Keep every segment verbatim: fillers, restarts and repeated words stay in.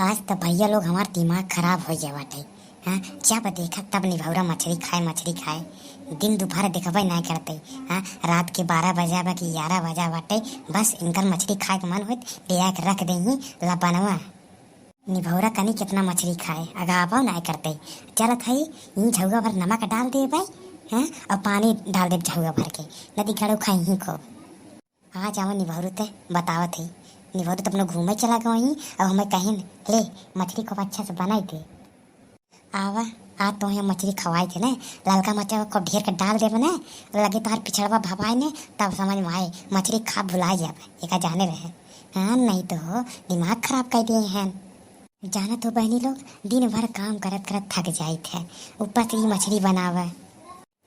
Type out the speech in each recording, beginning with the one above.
आज त भइया लोग हमार दिमाग खराब होइ गया बाटे। हाँ, जब देखा तब निभौरा मछरी खाए, मछरी खाए। दिन दुपहर देखबे नाहीं करते। हाँ, रात के बारह बजा बा कि ग्यारह बजा बाटे, बस इनकर मछरी खाए के मन होत, ले आके रख देही लबनवा। निभौरा कनी कितना मछरी खाए, अगाबो नाहीं करते। चलत हई, ई झउआ भर नमक डाल देबै, हाँ, और पानी डाल देब झउआ भर के, नदी गड़ू खाई ही खूब। आ जावा निभौरू ते बतावत है। निभौरू त अपनो घूमे चला गवा ही, अब हमें कहिन, "ले, मछरी खूब अच्छा से बनाई दे।" आवा, आ तो यहाँ मछरी खवाई थे ने, ललका मरचा को ढेर के डाल देबे ने, लगे तोहार पिछड़वा भवाई ने, तब समझ में आए, मछरी खा भुला जाबे, एका जाने रहे। हाँ, नहीं तो हो, दिमाग खराब कर दिए हैं। जानत हो बहनी लोग, दिन भर काम करत करत थक जाइत है, ऊपर से ई मछरी बनावे।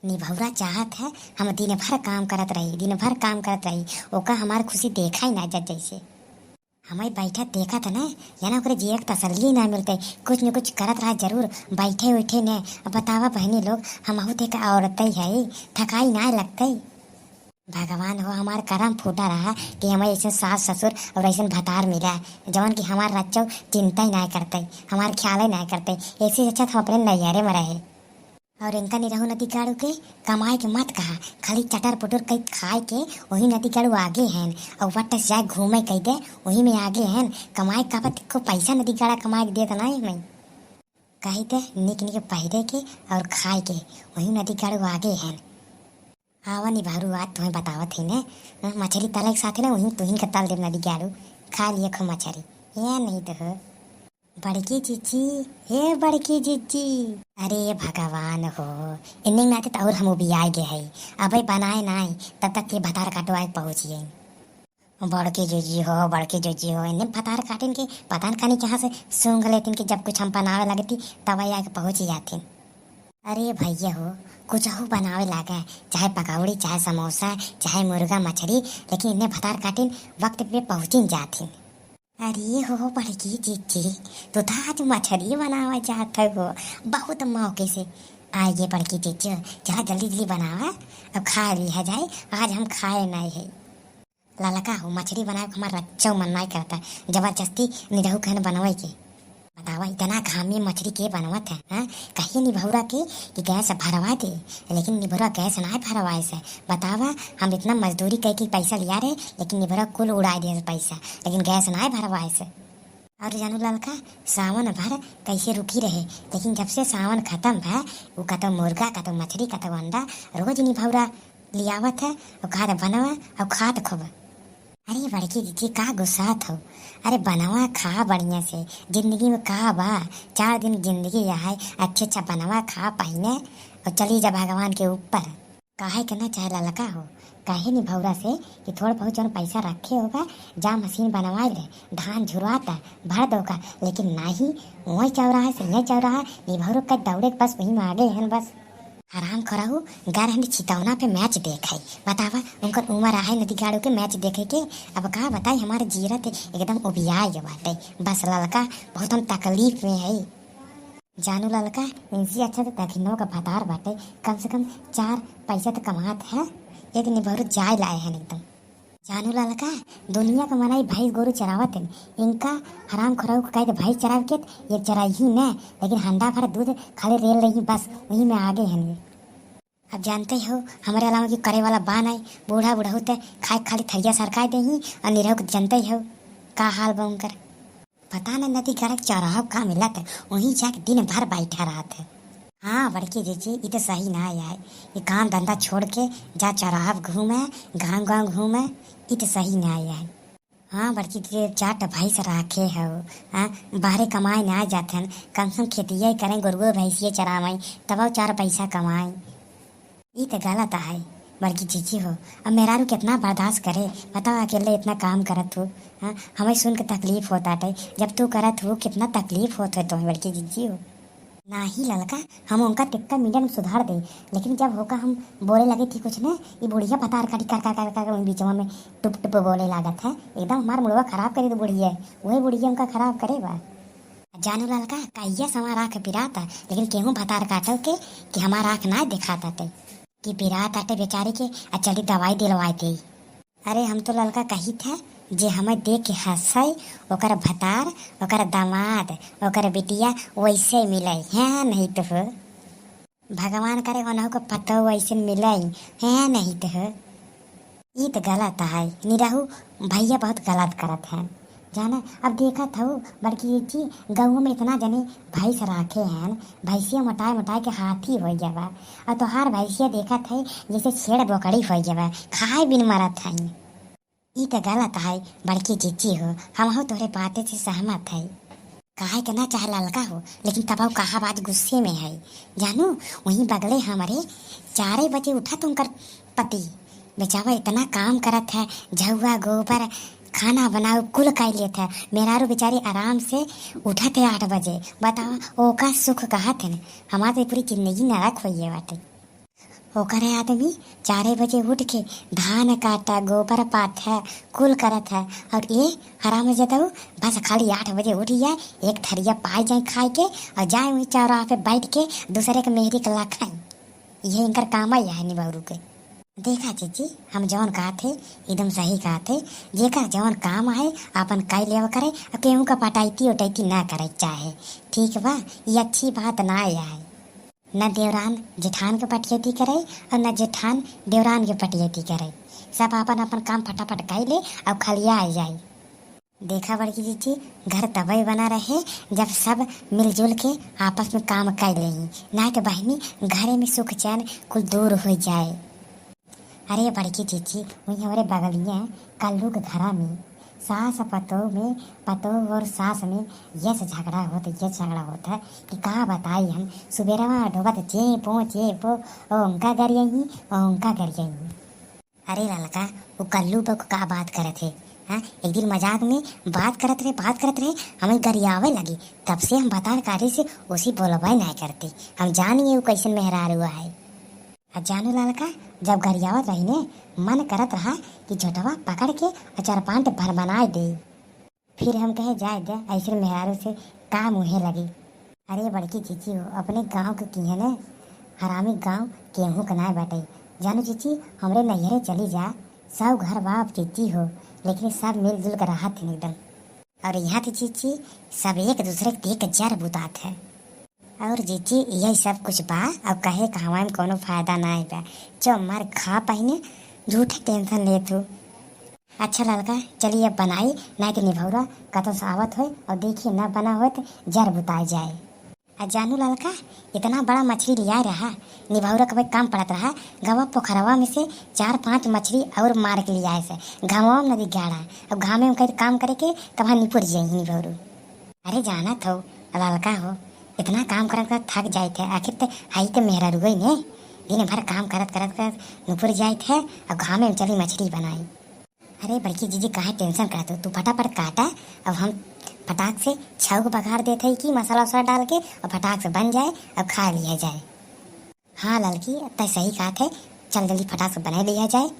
निभौरा चाहत है हम दिन भर काम करत रही, दिन भर काम करत रही, ओका हमार खुशी देखा ही ना जात जैसे। हमें बैठत देखत है ना, या ना ओकरे जिए के तसल्ली ना मिलते, कुछ न कुछ करत रहा जरूर, बैठे उठे ने। अब बतावा बहनी लोग, हमहू तो एक औरत ही है, थकाई ना लगते। भगवान हो, हमार करम फूटा रहा कि हमें ऐसे सास ससुर और ऐसे भतार मिला, जवन कि हमार रच्चो चिंता ही ना करते, हमार ख्याल ही ना करते। ऐसे अच्छा तो हम अपने नैहरे में रहे। और इनका निरहू नदी गाड़ू के कमाए के मत कहा, खाली चटर पुटुर कई खाए के वही नदी गाड़ू आगे हैं। और वट से जाए घूमे कई दे, वही में आगे हैं। कमाए का बात को पैसा नदी गाड़ा कमाए के देत नहीं मैं। कही दे निक निक पहिरे के और खाए के, वही नदी गाड़ू आगे हैं। आवा निभौरू, आज तुम्हें बतावत है ने, मछली तले के साथ ना वही तुहिन के तल देब नदी गाड़ू, खा लिए खो मछली। या नहीं तो हो। बड़की जीजी, हे बड़की जीजी। अरे भगवान हो, इन्ने नाते तो और हम उबियाए गए है। अबे बनाए नाई, तब तक के भतार काटो आए पहुँचिए। बड़की जीजी हो, बड़की जीजी हो, इन्ने भतार काटिन के पता न कानी कहाँ से सूंघ लेतिन कि जब कुछ हम बनावे लगती, तब आके पहुँच जातिन। अरे भैया हो, कुछ हो बनावे लागे, चाहे पकौड़ी, चाहे समोसा, चाहे मुर्गा मछली, लेकिन इन्ने भतार काटिन वक्त पे पहुँचिन जातिन। अरे हो बड़की जीजी, तू तो आज मछरी बनावा जात हो, बहुत मौके से। आइए बड़की जीजी, चला जल्दी जल्दी बनावा, अब खा लिया जाए, आज हम खाए नहीं है। ललका हो, मछरी बनाए के हमार रच्चो मन नहीं करता, जबरदस्ती निरहू कहन बनवाई के। बतावा, इतना घाम में मछरी के बनवत है, हाँ? कहिए निभौरा के कि गैस भरवा दे, लेकिन निभौरा गैस ना भरवाए से। बतावा, हम इतना मजदूरी कई के पैसा लिया रहे, लेकिन निभौरा कुल उड़ाए दे पैसा, लेकिन गैस ना भरवाए से। और जानू ललका, सावन भर कैसे रुकी रहे, लेकिन जब से सावन खत्म भा, वो कतौ मुर्गा, कतौ मछरी, कतौ अंडा, रोज निभौरा लियावत है और खात बनवा और खात खूब। अरे बड़की जीजी, का गुस्सात हो? अरे बनवा खा बढ़िया से, जिंदगी में का बा, चार दिन जिंदगी है, अच्छे अच्छा बनवा खा पहिने और चली जा भगवान के ऊपर। काहे के ना चाहे ललका हो, काहे निभौरा से कि थोड़ा बहुत जौन पैसा रखे होगा, जा मशीन बनवा ले, धान झुरवाता, भर दोगा, लेकिन नाही, वही चौराहा से यही चौराहा, निभौरो के दौड़े के बस वही में आगे हैं बस। हराम खोराहू, गर हन चितौना पे मैच देखे। बतावा, उनकर उम्र आहे नदी गाड़ू के मैच देखे के। अब का बताई, हमारे जीरा ते एकदम उबियाए गए बाटे। बस ललका, बहुत हम तकलीफ में है। जानू ललका, इनसे अच्छा तो दखिनो का भतार बाटे, कम से कम चार पैसा तो कमात है। एक निभौरू जाए लाए हैं एकदम। जानू ललका, दुनिया का मनई भैंस गोरू चरावत हैं, इनका हराम खोराऊ को कहे तो भैंस चराव के, ये चराई ही न, लेकिन हंडा भर दूध खाली रेल रही बस, वही में आगे हैं। अब जानते हो, हमारे अलावा की करे वाला बा नहीं, बूढ़ा बुढ़ऊ ते खाए खाली थरिया सरकाए दे ही, और निरहू के जानते हो का हाल बा उनकर। पता नहीं नदी गड़क चौराहा का मिलत है, वहीं जाके दिन भर बैठा रहत है। हाँ बड़की जीजी, ई तो सही ना आए, ये काम धंधा छोड़ के जा चौराहा घूमे, गाँव गाँव घूमे, ई तो सही ना आए। हाँ बड़की जीजी, चार ठो भैंस राखे हो, हाँ, बाहरे कमाए ना जात हन, कम से कम खेतिया ही करें, गोरुए भैंसिए चरावें, तब चार पैसा कमाएं। ई त गलत है बड़की जीजी हो। अब मेहरारू कितना बर्दाश्त करे, बताओ, अकेले इतना काम करत हो, हाँ? हमें सुन के तकलीफ होत बाटे, जब तू करत हो कितना तकलीफ होत है तुम्हें बड़की जीजी हो। नाही ललका, हम उनका टिक्का मीडियम सुधार दे, लेकिन जब होका हम बोले लगे थी कुछ ने, ये बुढ़िया भतार काटी कर कर कर कर उन बीचवा में टुप टुप बोले लागत है, एकदम हमार मुड़वा खराब करे तो बुढ़िया, वही बुढ़िया उनका खराब करे बा। जानू ललका, कहिया से हमार आँख पिराता, लेकिन केहू भतार काटल के कि हमार आँख ना दिखात आटे, कि पिरात आटे बेचारे के, आ चली दवाई दिलवाए दे। अरे हम तो ललका कही थे जे हमें देख के हँसै, ओकर भतार, ओकर दामाद, ओकर बिटिया वैसे मिलै, हैं नहीं तो हो। भगवान करे ओनहु के पतोह वैसे मिलै, हैं नहीं तो हो। ई त गलत है निरहू, भैया बहुत गलत करत है। जाना, अब देखत हऊ बड़की जीजी, गऊ में इतना जने भैंस राखे हैं, भैंसिया मोटाए मोटाए के हाथी होइ गवा। और तोहार भैंसिया देखत है जैसे छेड़ बोकड़ी होइ गवा, खाए बिन मरत है। ई त गलत है बड़की जीजी हो, हमहू तोहरे बाते से सहमत है। काहे के ना चाहे ललका हो, लेकिन तबहू कहा बात गुस्से में है। जानू, वहीं बगले हमरे चारे बजे उठत उनकर पति, बेचावा इतना काम करत है, झउआ, गोबर, खाना बनाउ, कुल कर लेत है। मेहरारू बेचारी आराम से उठत है आठ बजे, बतावा ओका सुख कहत है। हमार तो पूरी जिंदगी नरक होइए बाटे। ओकरे आदमी चारे बजे उठ के धान काटा, गोबर पाथ है, कुल करत है। और ये हराम जदऊ बस खाली आठ बजे उठ जाए, एक थरिया पाए जाए खाए के, और जाए वहीं चौराहा पे बैठ के दूसरे के मेहरी के लखाई। ये इनकर काम ही है निबौरू के। देखा जीजी, हम जौन कहत है एकदम सही कहत है। जेकर जौन काम है अपन कई लेव करे, और केहू का पटाइती उटाइती ना करे चाहे। ठीक बा, ये अच्छी बात ना है। न देवरान जेठान के पटियती करे और न जेठान देवरान के पटियती करे। सब आपन आपन काम फटाफट कर ले और खलिया आ जाए। देखा बड़की जीजी, घर तबे बना रहे जब सब मिलजुल के आपस में काम कर लेही, ना तो बहिनी घरे में सुख चैन कुल दूर हो जाए। अरे बड़की जीजी, वहीं हमरे बगलिया कल्लू के घरा में सास पतोह में, पतोह और सास में ये से झगड़ा होत, ये झगड़ा होत है कि का बताई हम। सुबेरवा ढोबत जे पो, जे पो, ओ उनका गरियाई, ओ उनका गरियाई। अरे ललका, वो कल्लू बक का बात करत है? हाँ, एक दिन मजाक में बात करत रहे, बात करत रहे, हमें गरियावे लगी। तब से हम बतार कारे से उसी बोलबे नहीं करते। हम जानिए वो कैसन मेहरारू है। आ जानू ललका, जब गरियावत रही ने, मन करत रहा कि झोटवा पकड़ के आ चार पांच भर बनाए दे। फिर हम कहे, जाए दे, ऐसे मेहरारू से का मुँहे लगी। अरे बड़की जीजी हो, अपने गाँव के किहे ने हरामी गाँव केहू के नाय बाटे। जानू जीजी, हमरे नैहरे चली जा, सब घर बाप जीजी हो, लेकिन सब मिलजुल के रहत हैं एकदम। और यहाँ के जीजी सब एक दूसरे के देख के जर बुतात है। और जीजी यही सब कुछ बा, और कहे कहवाए में कोनो फायदा ना बा। जो मर खा पहिने झूठे टेंशन लेत हो। अच्छा ललका, चलिए अब बनाई, ना कि निभौरा कतौ से आवत होए और देखिए ना बना होए तो जर बुताए जाए। आ जानू ललका, इतना बड़ा मछली लिया रहा, निभौरा कबे कम पड़त रहा, गवा पोखरवा में से चार पांच मछली और मार के लियाए से, घामवा में नदी गाड़ा, अब घामे में कहीं काम करे के तब निपुर जाई निभौरू। अरे जानत हो ललका हो, इतना काम करत करत थक जाइत है, आखिर ते हई ते मेहरारुए ने, दिन भर काम करत करत करत नुपुर जाइत है, अब घामे में चली मछली बनाई। अरे बड़की जीजी काहे टेंशन करत हो, तू फटाफट काटा, अब हम फटाक से छौक बघार देत है कि मसाला वसाला डाल के और फटाक से बन जाए और खा लिया जाए। हाँ ललकी, तय सही कहत है, चल जल्दी फटाक से बनाई लिया जाए।